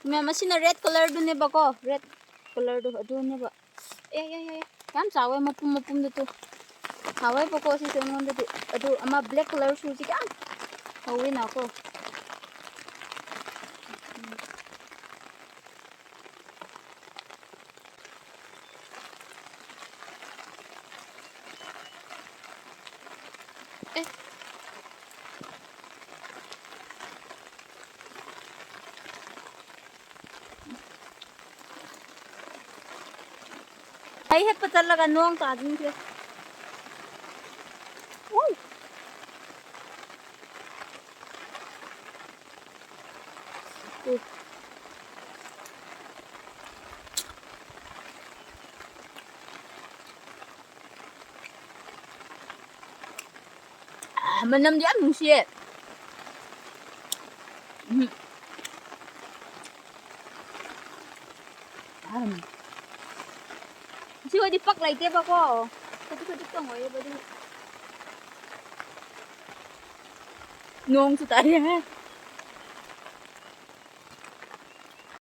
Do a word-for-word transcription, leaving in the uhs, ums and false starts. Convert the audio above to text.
ꯃꯌꯥꯝ, ꯑꯁꯤꯅ red colourꯗꯨꯅꯦꯕꯀꯣ, red colourꯗꯨ ꯑꯗꯨꯅꯦꯕ꯫ ꯑꯦ, ꯑꯦ, ꯑꯦ, ꯌꯥꯝ ꯆꯥꯎꯋꯦ ꯃꯄꯨꯝ ꯃꯄꯨꯝꯗꯨ ꯇꯨ꯫ ꯍꯥꯎꯋꯦꯕꯀꯣ ꯁꯤꯁꯨ ꯑꯩꯉꯣꯟꯗꯗꯤ꯫ ꯑꯗꯨ ꯑꯃ black colour ꯁꯨꯁꯤ ꯌꯥꯝ ꯍꯧꯋꯤꯅꯀꯣ꯫ ꯑꯦ꯫ ꯑꯩ ꯍꯦꯛꯄ ꯆꯠꯂꯒ ꯅꯣꯡ ꯇꯥꯁꯤꯟꯈ꯭ꯔꯦ꯫ ꯎꯏ꯫ ꯎꯏ꯫ ꯑꯥ, ꯃꯅꯝꯗꯤ ꯌꯥꯝ ꯅꯨꯡꯁꯤꯌꯦ꯫ ꯎꯝ꯫ ꯎꯝ꯫ ꯁꯤ ꯑꯣꯏꯗꯤ ꯄꯛ ꯂꯩꯇꯦꯕꯀꯣ꯫ ꯈꯖꯤꯛ ꯈꯖꯤꯛꯇꯪ ꯑꯣꯏꯌꯦꯕ ꯑꯗꯨꯒꯤ꯫ ꯅꯣꯡꯁꯨ ꯇꯥꯔꯛꯑꯦ꯫